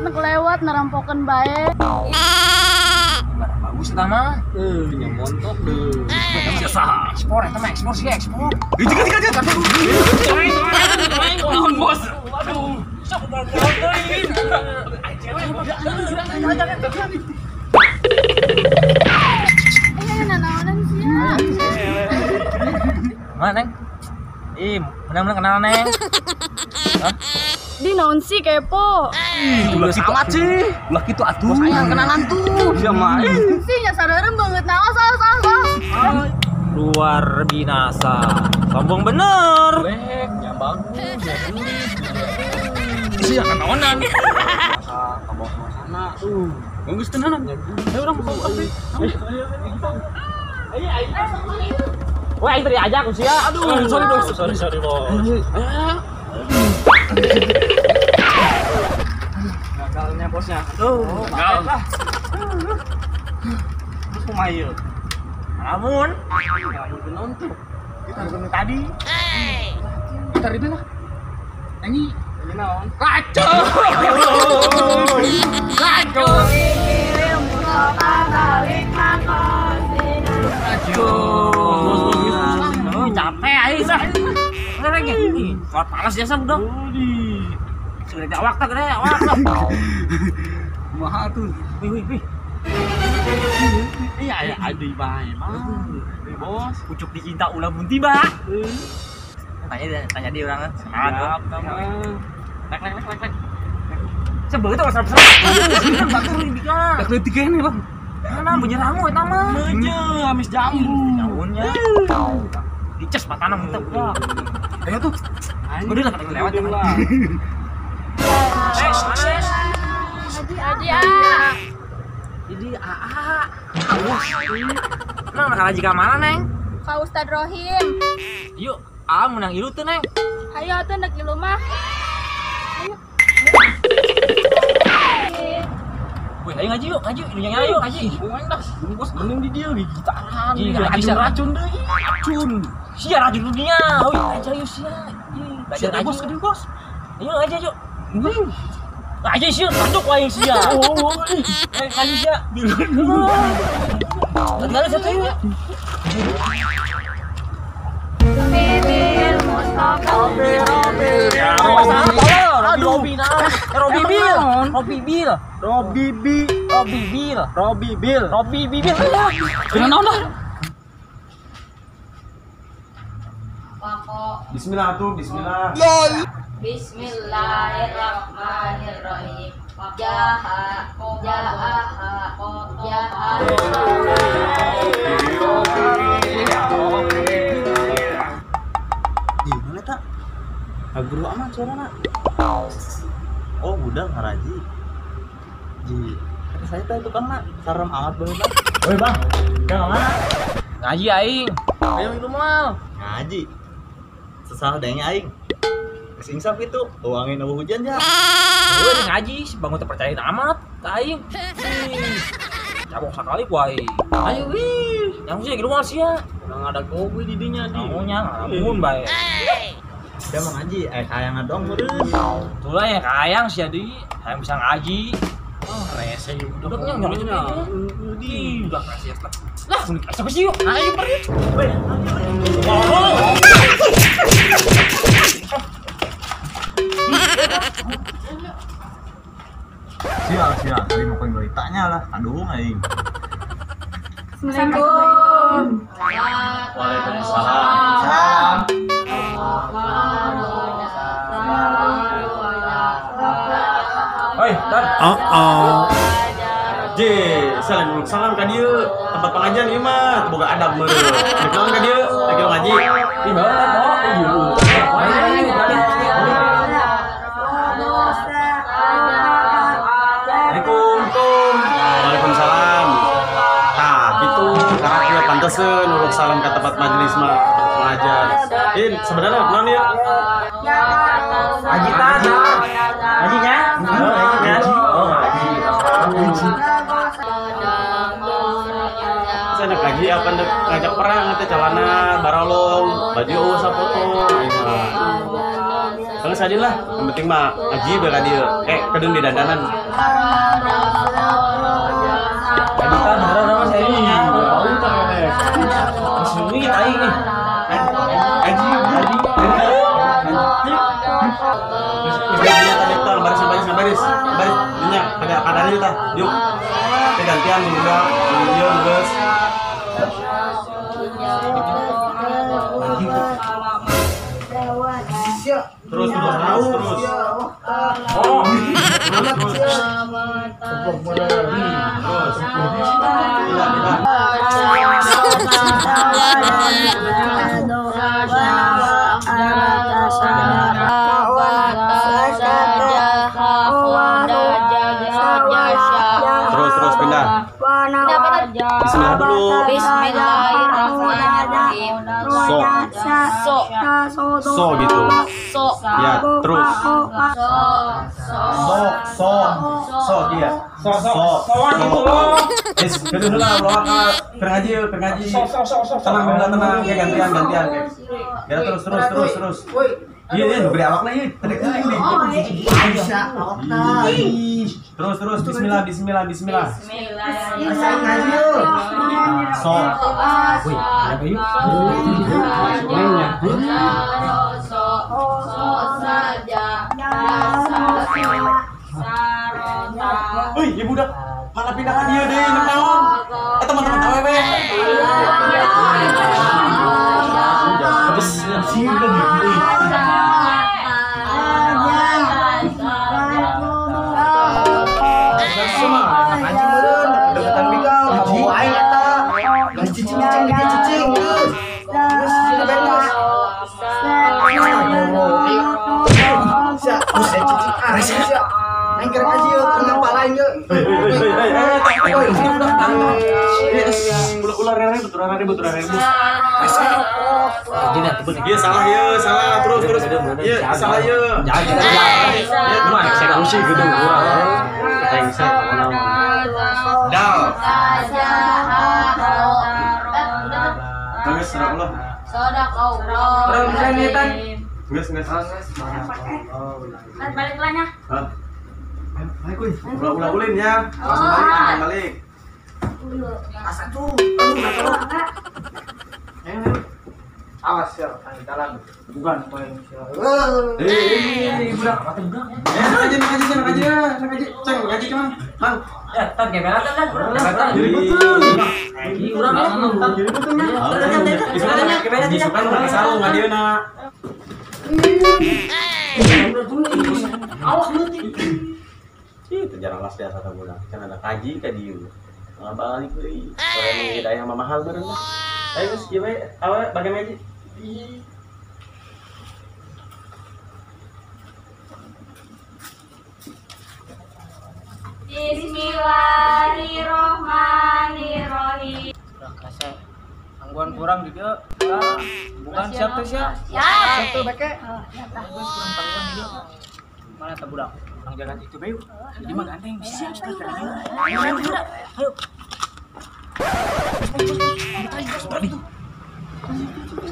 nu kelewat narampokeun bae. Barang bagus eta mah. Nya montok deh. Biasa. Ekspor eta mah ekspor sih ekspor. Jika. Naon bos? Aduh, sok deui. Eh, nanaonan sia. Mana, Neng? Ih, menang-menang kenal, Neng. Hah? Di naon sih kepo? Ih, ulah amat sih. Ulah kitu atuh. Bos hayang kenalan tuh. Sia mah. Sih nya sadarem banget naon sos sos sos. Luar binasa. Sombong bener. Lek, nya bagus. Sia kenaonan. Masa ka bawa suasana. Bagus tenanan. Ayo urang mau kafe. Ayo ayo. Wah, aing tadi ajak sia. Aduh, sorry bos. Sorry bos. Gagalnya bosnya. Aduh, gagal lah. Terus kumaha ieu? Lamun. Lamun kunaon tuh? Kita bukan tadi. Kita ribet lah. Nyanyi. Nyanyi naon? Kacau. Kacau. Capek aing sah. Udah lagi. Ih, panas biasa udah. Sudah awak tak gede awak. Kumaha tuh? Wih wih wih. Iya ya aduh bae mah. Bos, pucuk dicinta ulah mun tiba. Tanya tanya dia orang. Siap, lek lek lek lek. Sebeuh teh serap-serap. Batur dibika. Lek leutik keneh, Bang. Mana menyerangmu eta mah. Meuje amis jambu. Naonnya. Dices matana mentep. Ayo tuh. Udah lah lewat lah. Haji A. Jadi AA. Awas. Nang haji ka mana, Neng? Ka Ustad Rohim. Yuk, AA menang ilu tuh, Neng. Hayo atuh ndek ilu mah. Ayo. Wih, ayo ngaji yuk, ngaji. Ilu yang ayo ngaji. Aing dah, bos mending di dieu gigitaran. Ngaji racun deui. Racun. Sia racun dunia. Oi, aja yuk sia. Belajar ngaji bos, ke dieu bos. Ayo ngaji yuk. Ngaji sia, tanduk wae sia. Oh, ngaji sia. Tinggal satu yuk. Robi Bil. Robi Bil. Robi Bil. Robi Bil. Robi Bil. Robi Bil. Kenapa naon dah? Bismillah tuh, bismillah. Bismillahirrahmanirrahim. Jaha, jaha, jaha. Di mana tak? Guru amat suarana. Oh, budak ngaraji. Ji, kata saya teh tukang nak sarem amat banget. Woi, Bang. Jangan mana? Ngaji aing. Ayo minum mal. Ngaji. Sesal denge aing. Geus insaf itu, angin eueuh hujan ya. Gue ngaji, bangun terpercayain amat ka aing. Cabok sakali ku aing. Ayo wih. Yang sih gitu sia. Urang ada gowe di dinya di. Naonnya ngalamun bae. Dia mau ngaji, hayang dong meureun. Itulah ya hayang sia di, hayang bisa ngaji. Oh, rese udah nyong nyong. Di udah rese lah. Lah, kuning asa sih yuk. Ayo pergi. Weh. Sial, sial. Tadi mau koin beritanya lah. Aduh, aing. Assalamualaikum. Waalaikumsalam. Oi, Tar. Oh. J, salam salam ka dieu. Tempat pengajian ieu mah, boga adab meureun. Dek naon ka dieu? Lagi ngaji. Ih, bae to. Iya. Assalamualaikum. Waalaikumsalam. Tah, gitu. Karena ieu panteseun uluk salam ka tempat majelis mah, tempat pengajian. In, sebenarnya naon ieu? Ngaji tah. Ngajinya? Ngaji. Oh, ngaji. Saya nak ngaji apa ngajak perang teh celana barolong, baju eueuh sapoto. Aing mah. Terus geus adil lah. Yang penting mah ngaji bae ka dieu. Kedung di dandanan. Tadi kan beneran nama saya ini. Bau tak ya. Sengit aing nih. Ngaji ngaji. Baris baris baris baris minyak pada kadarnya tah. Yuk. Gantian udah, ieu geus. Terus terus terus terus. Oh. Terus. Terus terus pindah. Bismillah dulu. Bismillahirrahmanirrahim. So. So. So gitu. So. Ya, terus. So. So, so. So dia. So, so. So gitu loh. Wis, geus heula bawa ka keur ngaji, keur ngaji. So, so, so, so. Tenang, tenang, tenang, kayak gantian, gantian kayak. Ya terus terus terus terus. Iya, iya, beri awakna ieu. Tadi tadi. Bisa awakna. Terus terus bismillah bismillah bismillah. Bismillah. So. Wih, ada yuk. So, so saja. Sarota. Wih, ibu budak malah pindah ka dieu deui naon? Teman-teman awewe. Terus sih lagi. Ngaji meureun deketan bikal kamu aing eta. Geus cicing-cicing di cicing geus. Geus cicing beta. Sia, geus cicing ah sia. Aing keur ngaji yeuh, keur ngapal aing yeuh. Ulah ribut, ulah ribut, ulah ribut. Iya salah ya, salah terus terus. Iya salah ya. Jangan jangan. Mah eksekusi gitu urang. Brengsek pokona mah. Dal. Geus Allah. Sadaqallah. Urang bisa niatan. Geus geus. Kan balik lah nya. Hah? Baik euy, ulah-ulah ulin ya. Langsung balik, langsung balik. Asa tuh. Aduh, awas ya, tanggi jalan. Bukan poin sia. Eh, budak, mati budak. Eh, aja ngaji, ngaji, ngaji, ceng ngaji cuman. Mang. Ya, tan geberan tan kan. Jadi betul. Iki urang tan. Jadi betul nya. Disukan pakai sarung ngadieuna. Awak leutik. Ih, jarang las biasa ta budak. Can ada kaji ka dieu. Malah balik deui. Kalau emang hidayah mah mahal meureun lah. Ayo geus ieu bae awe bagian ngaji. Bismillahirrahmanirrahim. Udah tangguhan kurang di dieu. Bukan siap teh sia. Siap. Siap tuh beke. Geus kurang tangguhan di dieu. Mana teh budak? Urang jalan itu bae. Jadi mah gandeng siap sekali. Ayo. Ayo.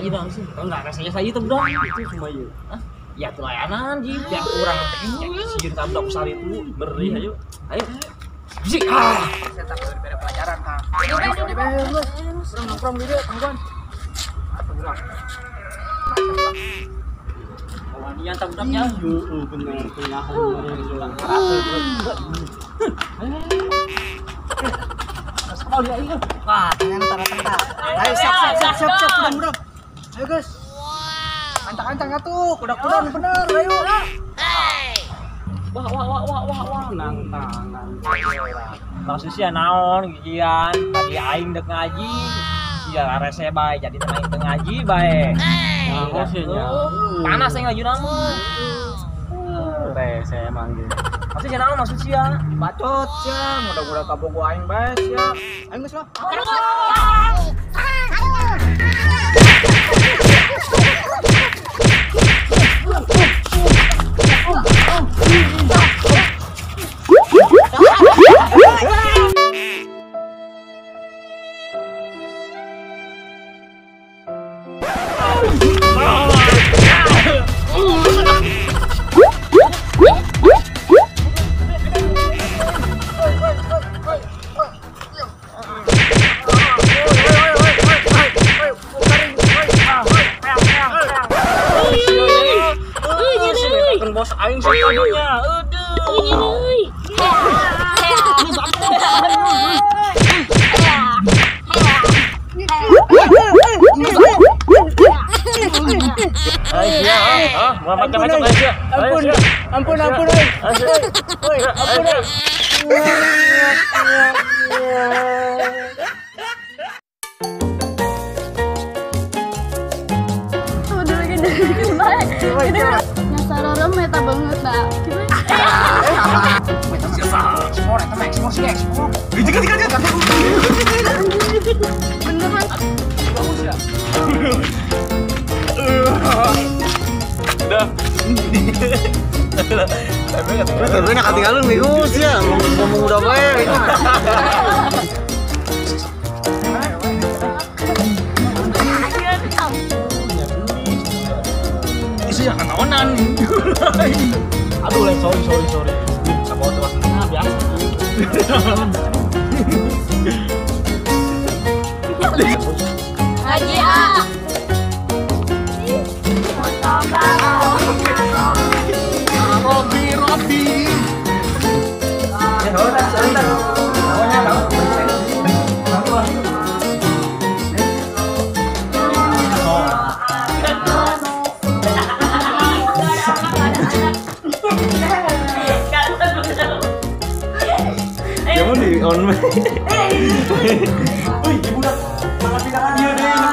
Ayo bang sih, enggak rasanya saya itu budak. Itu cuma ieu. Hah? Ya tuh layanan ji, yang kurang penting sieun ka budak besar itu beri ayo. Ayo. Ji ah. Saya tak beri pelajaran Kang. Urang nongkrong di dieu tangguhan. Apa budak? Wanian tak budaknya. Heeh, bener punya ulang. Wah, tangan tara-tara. Ayo siap siap siap siap siap budak budak. Ayo guys. Ancang-ancang atuh, kuda-kuda nu bener, ayo. Wah wah wah wah wah wah nang tangan. Maksud sia naon gigian, tadi aing dek ngaji, sia rese bae jadi aing teu ngaji bae. Nah, sih nya. Panas aing ngajuna mah. Rese emang gitu. Maksud sia naon maksud sia? Bacot sia, mudah-mudahan kabogo aing bae sia. Aing geus lah. bos aing sih tadinya. Aduh. Ampun, ampun, ampun, ampun. Nyasarorem meta banget dah. Beneran. Bagus ya. Udah. Tapi nak ketinggalan nih ya, ngomong udah baik. Itu ya kenaonan. Aduh, sorry. Sama suasana biasa. Haji A. Robi. Kamu di on. Wih, ibu dah malah pindahan dia deh.